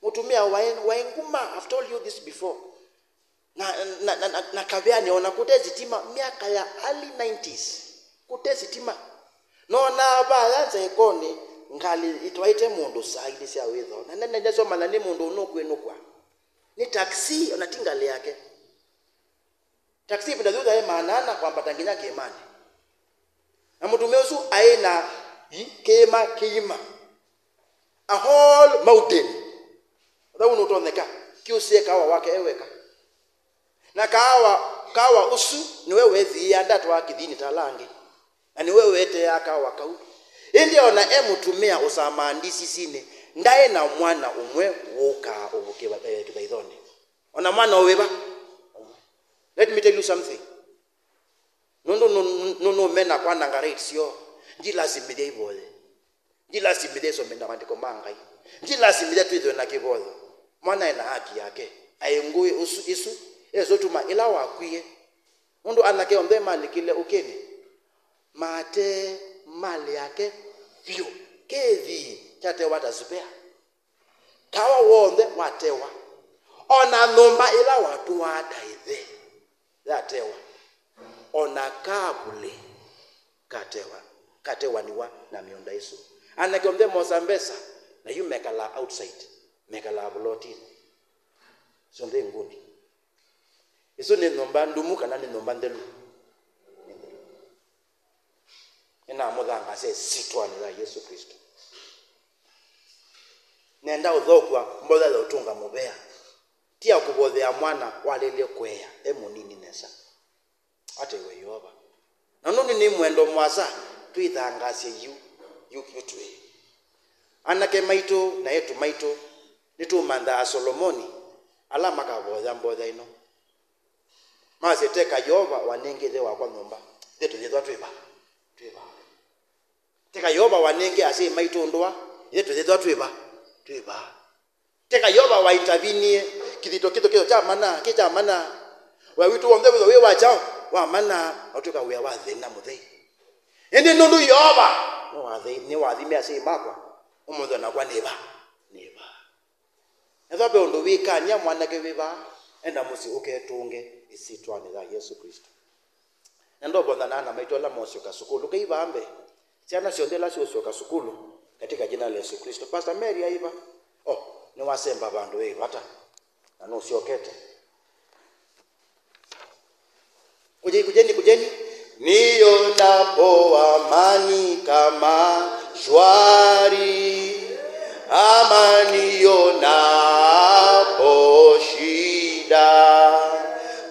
Mũtumĩa waĩ, waĩ nguma, I've told you this before. Na, na, na, na, na kavĩanĩ ona kũte sitima, myaka ya early nineties, kũte sitima. Nonaa vaya nza ĩkonĩ, ngalĩ ĩtwaĩte mũndũ saa ilĩ sya wĩthoo. Na nene ndesomanya nĩ mũndũ ũnũkwĩnũkw'a. Nĩ taxi, ona ti ngalĩ yake. Taxi ĩvinda yĩu yaĩ maana ana kwambata nginya kĩĩmanĩ. Na mũtumĩa ũsu aĩ na i- kĩĩma kĩima. A whole mountain. Ũthau nũtonyeka, kĩũsĩe kaawa wake e weka. Na kaawa, kaawa ũsu nĩwe weethĩĩaa ndatwaa kĩthiinĩ ta ala angĩ. Na nĩwe weteaa kaawa kau. Ĩndĩ o na e mũtumĩa ũsamaa ndisisinĩ, ndaĩ na mwana ũmwe wũkaa ũvũkĩva, eh, kĩthaithonĩ. O na mwana ũwĩva? Let me tell you something. Nũndũ nũ- nũ- nũmena kwananga rights syoo. Ndilasimĩthya ivoye. Ndilasimĩthya isome na maandĩko ma Ngai. Ndilasimĩthya twĩthwe na kĩvoyo. Mwana ena haki yake. Aĩ ngũĩ ũsu, isu, esũtuma ĩla wakwie. Nũndũ anake onthe malikile ũkĩnĩ, matee mali yake vyũ. Kĩthii kyatewa ta spare. Kawa w'onthe watewa, o na nyũmba ĩla watũaa ta ĩthe yatewa, o na kavulĩ katewa, katewaniwa na mĩũnda ĩsu. Anake onthe mosa mbesa, na yu mekalaa outside, mekalaa vulotinĩ. Syonthe nguni. Ĩsu nĩ nyũmba ndumu kana nĩ nyũmba nthelu? Nĩ nthelu. Nĩnamũthangaasya ĩsyĩtwanĩ ya Yesũ Klĩsto. Nenda ũthokw'a mboya ya ũtũnga mũvea, ti ya kũvoyea mwana walelye kũea e mũnini nesa. Atewe Yeova. Na nũndũ nĩ mwendo mũasa, twĩthangaasye yu, yu, yu twĩ. Anake maitũ na eĩtu maitũ, nĩtũmanthaa Asolomoni ala makavoya mboya ĩno. Masye, teka Yeova wanenge ĩthe wakwa nyũmba, ithyĩ tũyĩthwa twĩ va? Twĩ va? Teka Yeova wanenge asyai maitũ ndũa, ithyĩ tũyĩthwa twĩ va? Twĩ va? Teka Yeova waintavinie, kĩthito kĩthũkĩtho kya mana, kĩ kya mana. Wĩa witũ w'onthe wĩthwa wĩ wa kyaũ? Wa mana, watw'ĩka wĩa wa thĩna mũthei. Ĩndĩ nũndũ Yeova nĩwathei-, nĩwathime asyai makwa, ũmũnthĩ o nakwa nĩ va? Nĩ va? Ethĩwa ve ũndũ wĩkany'a mwanake wĩ vaa, enda mũsyĩ ũketũnge ĩsyĩtwanĩ ya Yesũ Klĩsto. Na ndovonya na ana maitũ ala mosyoka sukulu. Kai vaa mbee. Syana syonthe ila siũsyoka sukulu, katika jina la Yesu Kristo. Pastor Mary aiva? Oh, nĩwasemba vandũ wĩ vata na nũsyokete. Kujeni, kujeni, kujeni. Nionapo amani kama shwari, amani nionapo shida,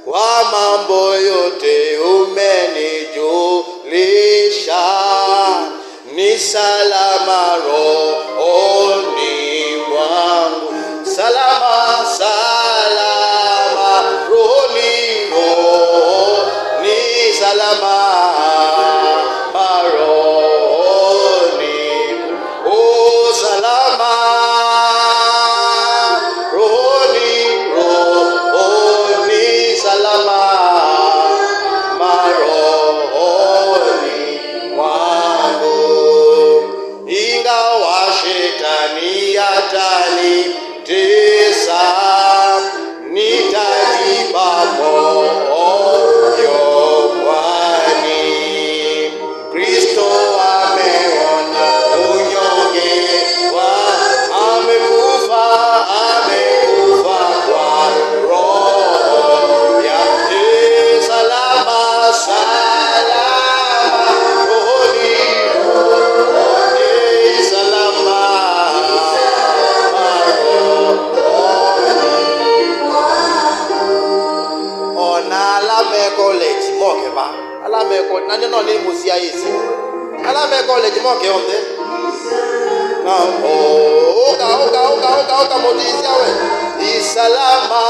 kwa mambo yote umenijulisha, ni salama rohoni mwangu. Salama, salama rohoni, rohoni, salama rohoni. Oh, salama rohoni, rohoni, salama rohoni mwangu. Ingawa shetani atanitesa, nitajipa moyo, kwani Kristo ameona unyonge wa, amekufa, amekufa kwa roho ya, eh, salama, salama rohoni, eh, salama rohoni. Ona ala me college moke va. Ala me college, na nĩ no nĩ mũsyaĩĩsya. Ala me college moke onthe. Na, oh, ũka, ũka, ũka, ũka, ũka, mũtĩsya we. Ni salama,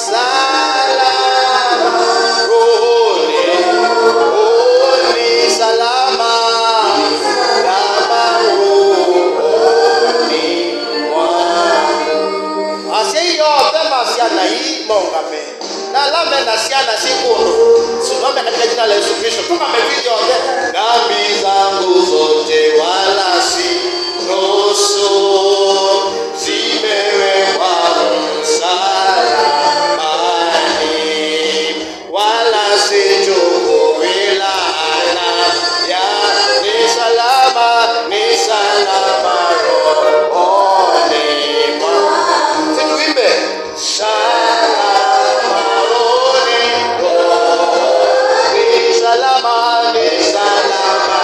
salama rohoni, rohoni, salama, salama rohoni mwangu. Asyai onthe ma syana ii maũngame. Na ala me na syana syĩ kũndũ, simame katika jina la Yesu Kristo. Tũngame twĩ ithyonthe. Dhambi zangu zote wala si nusu, zimewekwa msalabani, wala sichukui laana ya, ni salama, ni salama rohoni mwangu. Situimbe. Salama rohoni, ni salama, ni salama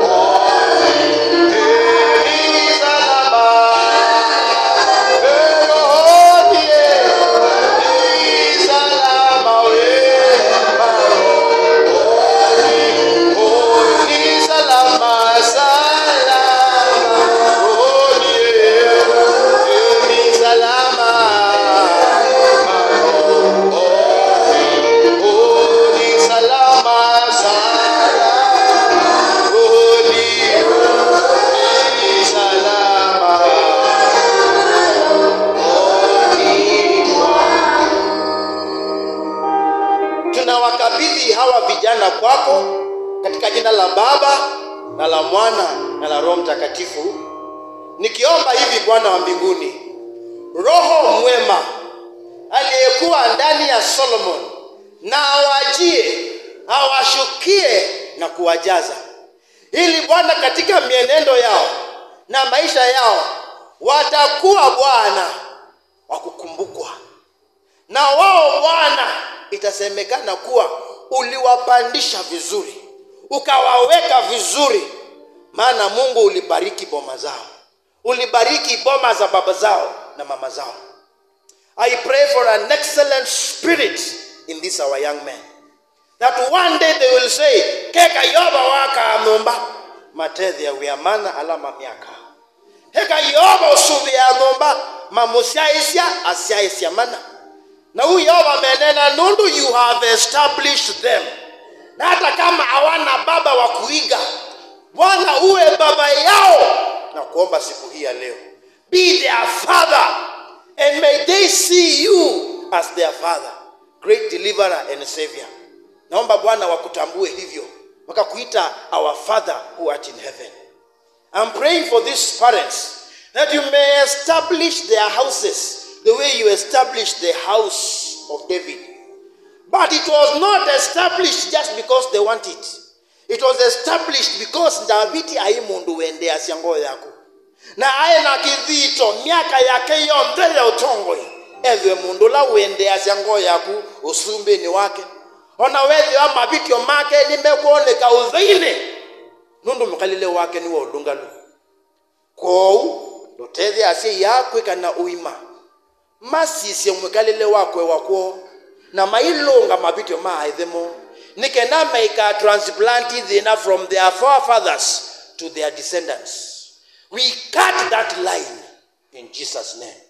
rohoni, ni salama, eh, rohoni, eh, ni salama, eh, rohoni, oh, ni salama, salama rohoni, eh, ni salama. Tunawakabidhi hawa vijana kwako katika jina la Baba na la Mwana na la Roho Mtakatifu, nikiomba hivi, Bwana wa mbinguni, Roho mwema aliyekuwa ndani ya Solomon na awajie, awashukie na kuwajaza, ili, Bwana, katika mienendo yao na maisha yao watakuwa, Bwana, wa kukumbukwa. Na wao, Bwana, itasemekana kuwa uliwapandisha vizuri, ukawaweka vizuri, maana, Mungu, ulibariki boma zao, ulibariki boma za baba zao na mama zao. I pray for an excellent spirit in this our young men, that one day they will say, "Keka Yeova wakaa nyũmba, matethya wĩa mana ala mamyakaa. Eka Yeova ũsũvĩaa nyũmba, mamũsyaĩĩsya asyaĩĩsya mana." Na ũu Yeova ameneena nũndũ you have established them. Na hata kama hawana baba wa kuiga, Bwana, uwe baba yao, na kuomba siku hii ya leo, be their father, and may they see you as their father, great deliverer and savior. Naomba, Bwana, wakutambue hivyo, wakakuita our Father who art in heaven. I'm praying for these parents that you may establish their houses the way you established the house of David. But it was not established just because they want it. It was established because Ndaviti aĩ mũndũ wendeeasya ngoo yaku. Na aĩ na kĩthito myaka yake yonthe ya ũtongoi, ethĩwe mũndũ ũla ũendeeasya ngoo yaku ũsumbĩnĩ wake, o na wethĩwa mavĩtyo make nĩmekwoneka ũtheinĩ, nũndũ mũkalĩle wake nĩ wa ũlũngalu. Kwoou, ndũtethye asyai aa kwĩka na ũima. Masisye mwĩkalĩle wa kũewa kwoo, na mailũnga mavĩtyo ma aaĩthe moo, nĩ kenda maika transplant thĩna from their forefathers to their descendants. We cut that line in Jesus' name.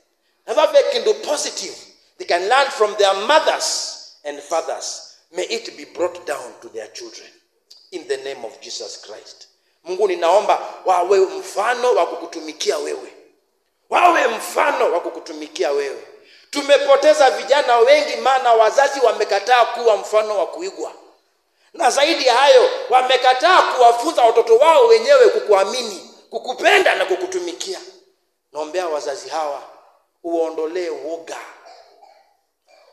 Na vave kĩndũ positive they can learn from their mothers and fathers. May it be brought down to their children in the name of Jesus Christ. Mungu, ninaomba wawe mfano wa kukutumikia wewe. Wawe mfano wa kukutumikia wewe. Tumepoteza vijana wengi, maana wazazi wamekataa kuwa mfano wa kuigwa, na zaidi ya hayo, wamekataa kuwafunza watoto wao wenyewe kukuamini, kukupenda na kukutumikia. Naombea wazazi hawa, uwaondolee woga.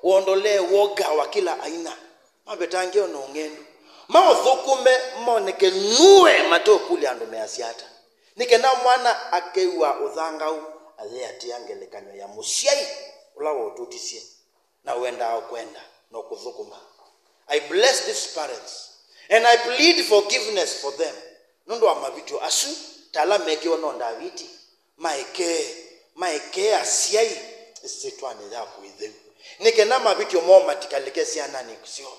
Wondolee woga wa kila aina, mavetangĩo na ũng'endu, maũthũkũme, moneke nue, mate ũkũlya andũ measya ata. Nĩ kenda mwana akew'a ũthangau, ayeatĩa ngelekany'o ya mũsyai ũla waũtũtisye na wendaa ũkwenda na ũkũthũkũma. I bless these parents and I plead forgiveness for them, nũndũ wa mavĩtyo asu, ta ala mekiwe no Ndaviti. Maekee, maekee asyai ĩsyĩtwanĩ yaku ĩtheu, nĩ kenda mavĩtyo moo matikalike syananĩ syoo,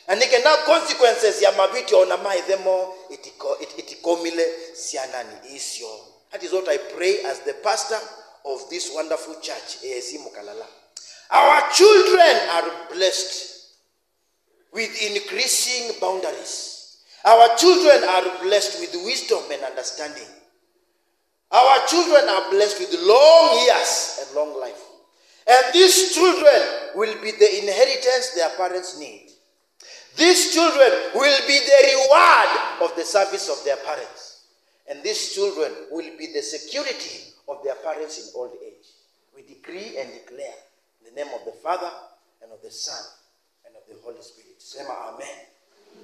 na nĩ kenda consequences ya mavĩtyo o na ma ĩthe moo itiko-, it-, itikomile syananĩ ii syoo. That is what I pray as the pastor of this wonderful church, A I C Mũkalala. Our children are blessed with increasing boundaries. Our children are blessed with wisdom and understanding. Our children are blessed with long years and long life. And these children will be the inheritance their parents need. These children will be the reward of the service of their parents. And these children will be the security of their parents in old age. We decree and declare in the name of the Father, and of the Son, and of the Holy Spirit. Sema amen.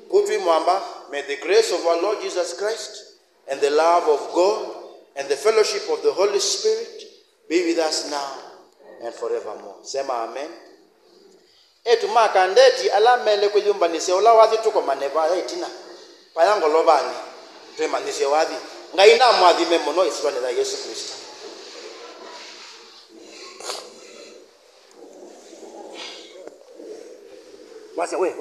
Kũtwĩ mwamba, may the grace of our Lord Jesus Christ and the love of God and the fellowship of the Holy Spirit be with us now and forevermore. Sema amen. Etu ma kandeti ala mele kwĩyũmbanĩsya ũla wathi tũkomane vaya ĩtina, vaya ngolovanĩ, twĩmanyĩsye wathi. Ngai namũathime mũno ĩsyĩtwanĩ ya Yesũ Klĩsto. Wasya, we, wasya.